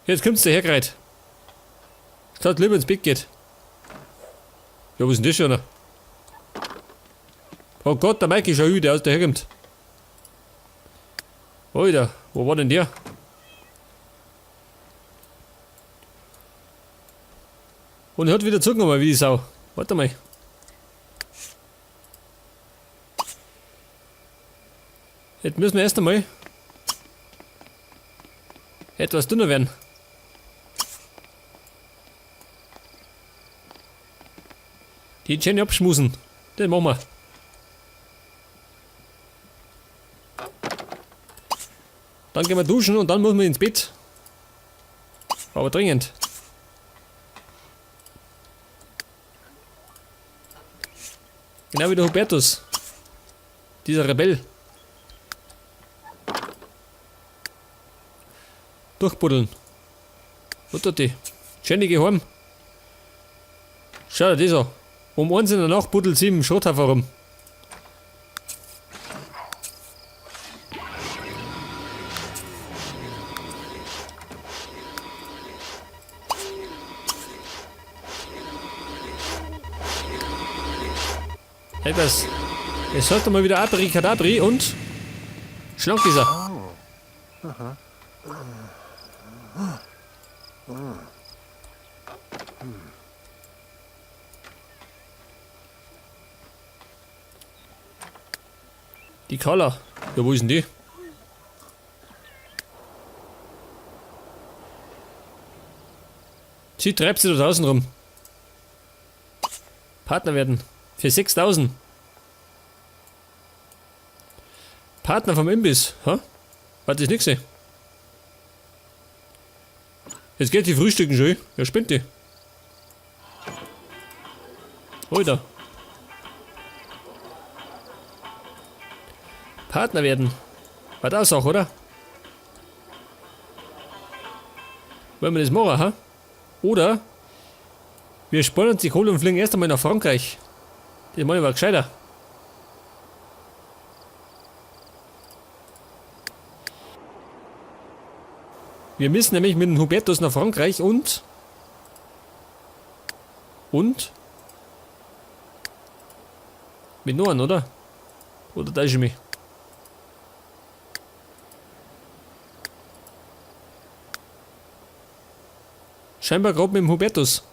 Jetzt kommt's dahergereiht. Statt lieber ins Bett geht. Ja, was ist denn das schon? Oh Gott, der Mike ist ja der aus daherkommt. Alter, wo war denn der? Und er hat wieder zugenommen, wie die Sau. Warte mal. Jetzt müssen wir erst einmal etwas dünner werden. Die Jenny abschmusen. Das machen wir. Dann gehen wir duschen und dann müssen wir ins Bett. Aber dringend. Genau wie der Hubertus. Dieser Rebell. Durchbuddeln. Was tut die? Jenny, geh heim. Schau dir das an. Um 1 in der Nacht buddelt sie im Schrotthaufen rum. Hey, das. Es sollte mal wieder Abrikadabri und schlank ist er. Die Carla. Ja, wo ist denn die? Sie treibt sie da draußen rum. Partner werden. Für 6000. Partner vom Imbiss. Ha? Hat das nicht gesehen? Jetzt geht die frühstücken schon. Ja, spinnt die. Alter. Partner werden. War das auch, oder? Wollen wir das machen, ha? Oder wir sparen uns die Kohle und fliegen erst einmal nach Frankreich. Das meine ich war gescheiter. Wir müssen nämlich mit dem Hubertus nach Frankreich und mit Noan, oder? Oder täusche ich mich? Scheinbar gerade mit dem Hubertus.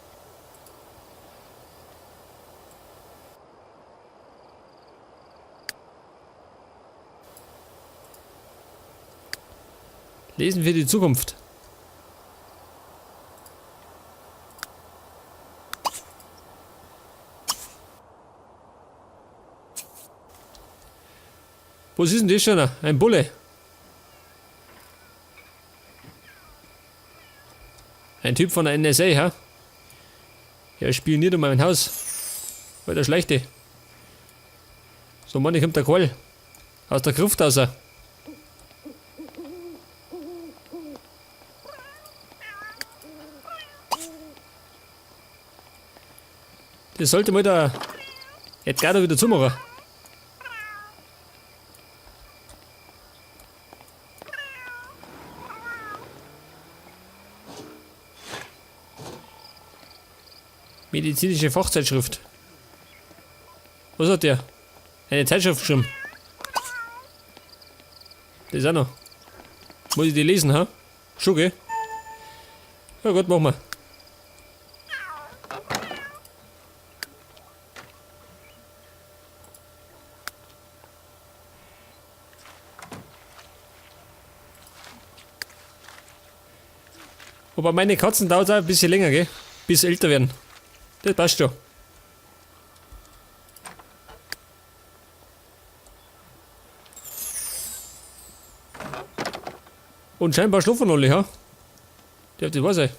Lesen wir die Zukunft. Was ist denn das schon? Ein Bulle. Ein Typ von der NSA, ha? Er spioniert um mein Haus. Weil der Schlechte. So, Mann, kommt der Qual. Aus der Gruft raus. Das sollte mal der Edgardo wieder zumachen. Medizinische Fachzeitschrift. Was hat der? Eine Zeitschrift geschrieben. Das ist auch noch. Muss ich die lesen, ha? Schon, gell? Ja gut, machen wir. Wobei meine Katzen dauert auch ein bisschen länger, gell? Bis sie älter werden. Das passt schon. Und scheinbar schlafen alle, ha? Darf das wahr sein?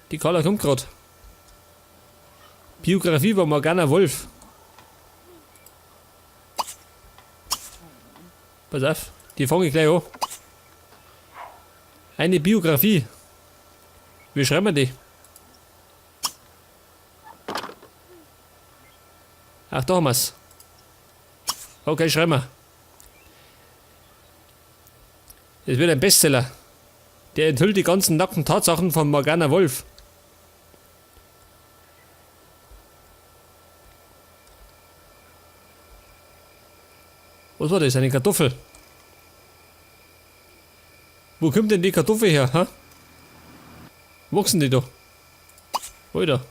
Die Carla kommt grad. Biografie über Morgana Wolf. Pass auf, die fange ich gleich an. Eine Biografie. Wie schreiben wir die? Ach, da haben wir's. Okay, schreiben wir. Es wird ein Bestseller. Der enthüllt die ganzen nackten Tatsachen von Morgana Wolf. Was war das? Eine Kartoffel. Wo kommt denn die Kartoffel her? Ha? Wachsen die da? Alter.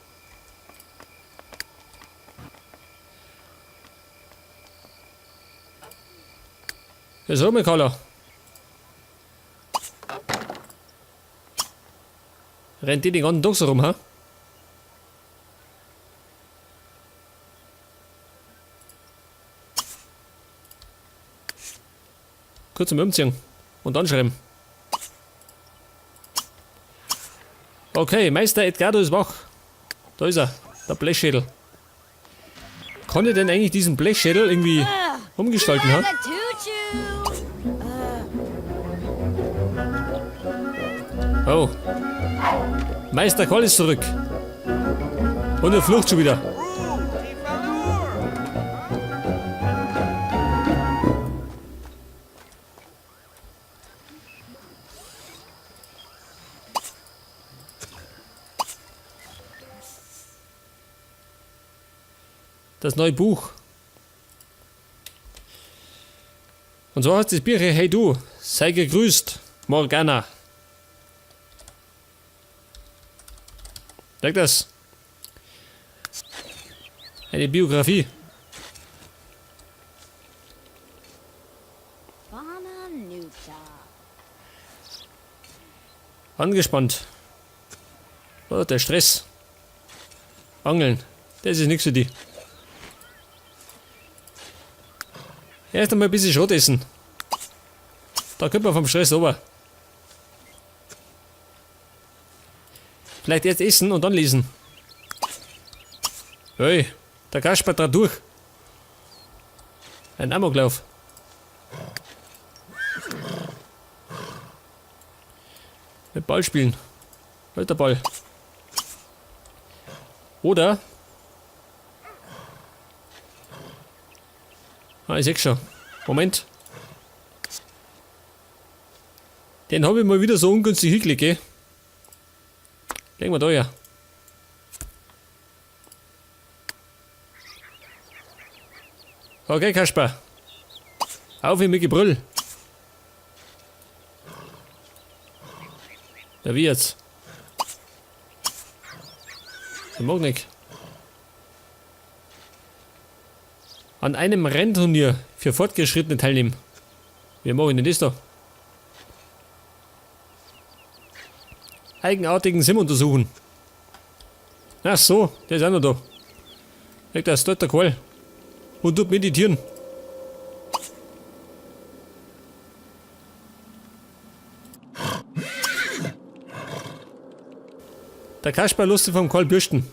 Ja, sag mal, Carla. Rennt die den ganzen Tag so rum, ha? Kurz zum Umziehen und anschreiben. Okay, Meister Edgardo ist wach. Da ist er, der Blechschädel. Kann ich denn eigentlich diesen Blechschädel irgendwie umgestalten, ha? Oh. Meister Karl ist zurück. Und er flucht schon wieder. Das neue Buch. Und so heißt das Bier, hey du, sei gegrüßt, Morgana. Sag das. Eine Biografie. Angespannt. Oh, der Stress. Angeln. Das ist nichts für die. Erst einmal ein bisschen Schrott essen. Da kommt man vom Stress runter. Vielleicht erst essen und dann lesen. Hey, der Kasper trat durch. Ein Amoklauf. Mit Ball spielen. Halt der Ball. Oder? Ah, ich seh schon. Moment. Den hab ich mal wieder so ungünstig hingelegt, gell? Legen wir da her. Okay, Kasper. Auf mit Gebrüll. Ja, wie jetzt? Ich mag nicht. An einem Rennturnier für Fortgeschrittene teilnehmen. Wie mache ich denn das da? Eigenartigen Sim untersuchen. Ach so, der ist auch noch da. Leg das, dort der Qual. Und tut meditieren. Der Kasper lustig vom Karl bürsten.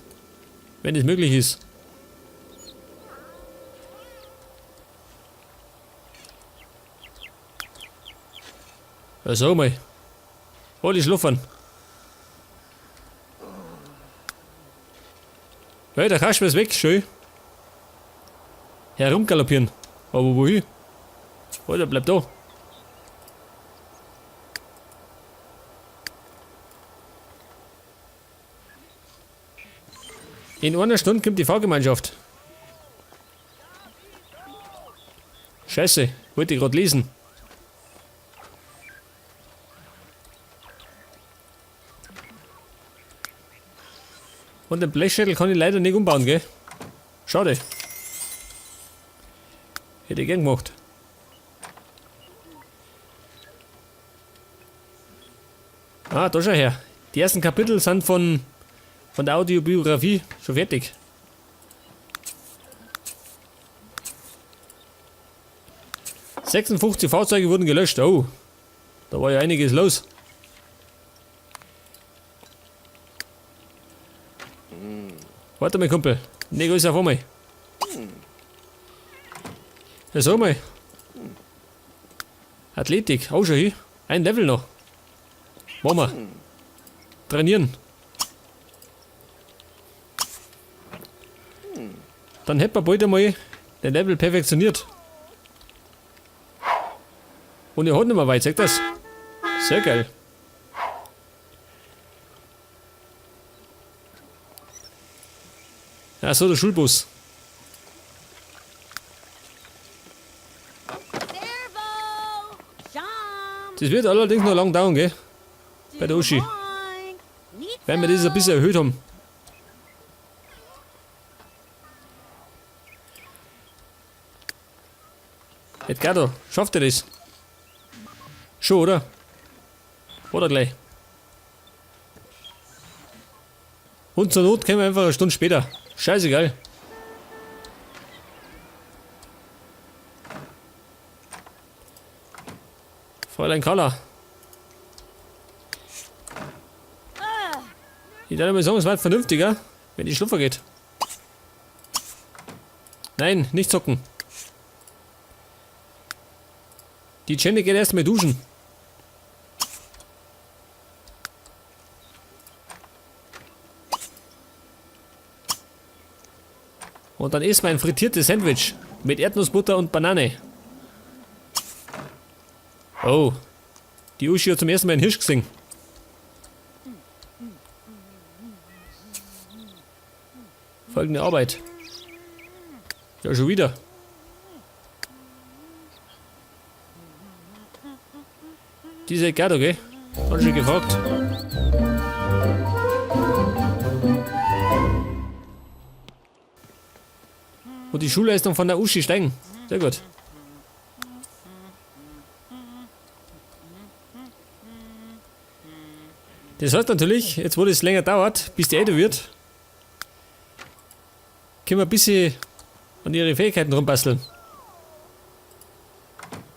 Wenn es möglich ist. Ja, sag mal. Alle schlafen. Hey, der Kasper ist weg, schön. Herumgaloppieren. Aber wohin? Alter, bleib da. In einer Stunde kommt die Fahrgemeinschaft. Scheiße, wollte ich grad lesen. Und den Blechschädel kann ich leider nicht umbauen, gell? Schade. Hätte ich gern gemacht. Ah, da schau her. Die ersten Kapitel sind von der Audiobiografie schon fertig. 56 Fahrzeuge wurden gelöscht. Oh, da war ja einiges los. Warte mal, Kumpel. Nicht alles auf einmal. Ja, sag mal. Athletik, auch schon hin. Ein Level noch. Machen wir. Trainieren. Dann hätten wir bald einmal den Level perfektioniert. Und er hat nicht mehr weit, seht das? Sehr geil. Achso, der Schulbus. Das wird allerdings noch lang dauern, gell? Bei der Uschi. Wenn wir das ein bisschen erhöht haben. Edgardo, schafft er das? Schon, oder? Oder gleich? Und zur Not kämen wir einfach eine Stunde später. Scheißegal. Fräulein Carla. Ich darf mal sagen, es war vernünftiger, wenn die Schlupfer geht. Nein, nicht zocken. Die Jenny geht erstmal duschen. Und dann isst mein frittiertes Sandwich mit Erdnussbutter und Banane. Oh, die Uschi hat zum ersten Mal einen Hirsch gesehen. Folgende Arbeit. Ja, schon wieder. Diese Edgardo, gell? Hat schon gefragt. Und die Schulleistung von der Uschi steigen. Sehr gut. Das heißt natürlich, jetzt wo das länger dauert, bis die älter wird, können wir ein bisschen an ihre Fähigkeiten rumbasteln.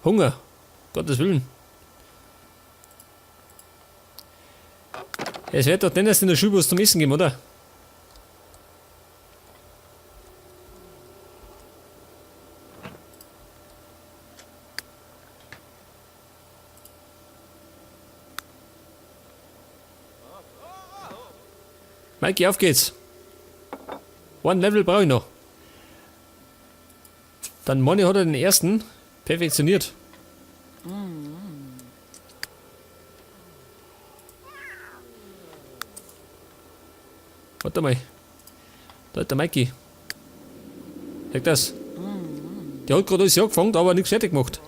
Hunger, Gottes Willen. Es wird doch denn erst in der Schulbus zum Essen geben, oder? Mikey, auf geht's. One Level brauche ich noch. Dann Money hat er den ersten perfektioniert. Warte mal. Da ist der Mikey. Sag das. Der hat gerade alles angefangen, aber nichts fertig gemacht.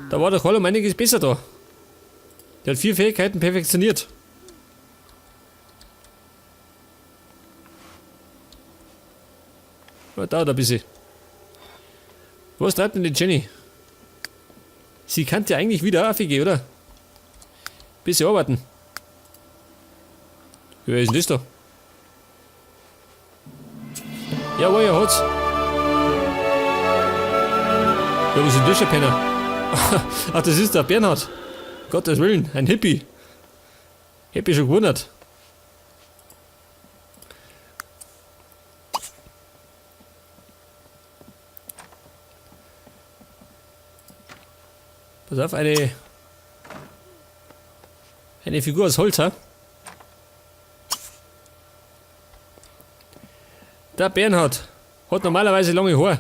Da war doch um einiges besser da. Der hat 4 Fähigkeiten perfektioniert. Ja, dauert ein bisschen. Was treibt denn die Jenny? Sie kann ja eigentlich wieder AFG, oder? Bisschen arbeiten. Ja, wer ist denn das da? Jawohl, er hat's. Ja, was ist denn das für ein Penner? Ach, das ist der Bernhard. Gottes Willen, ein Hippie. Hätte mich schon gewundert. Pass auf, eine Figur aus Holz, ha? Der Bernhard hat normalerweise lange Haare.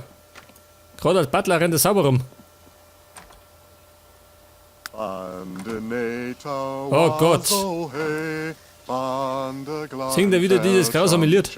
Gerade als Butler rennt er sauber rum. Oh Gott. Singt er wieder dieses grausame Lied.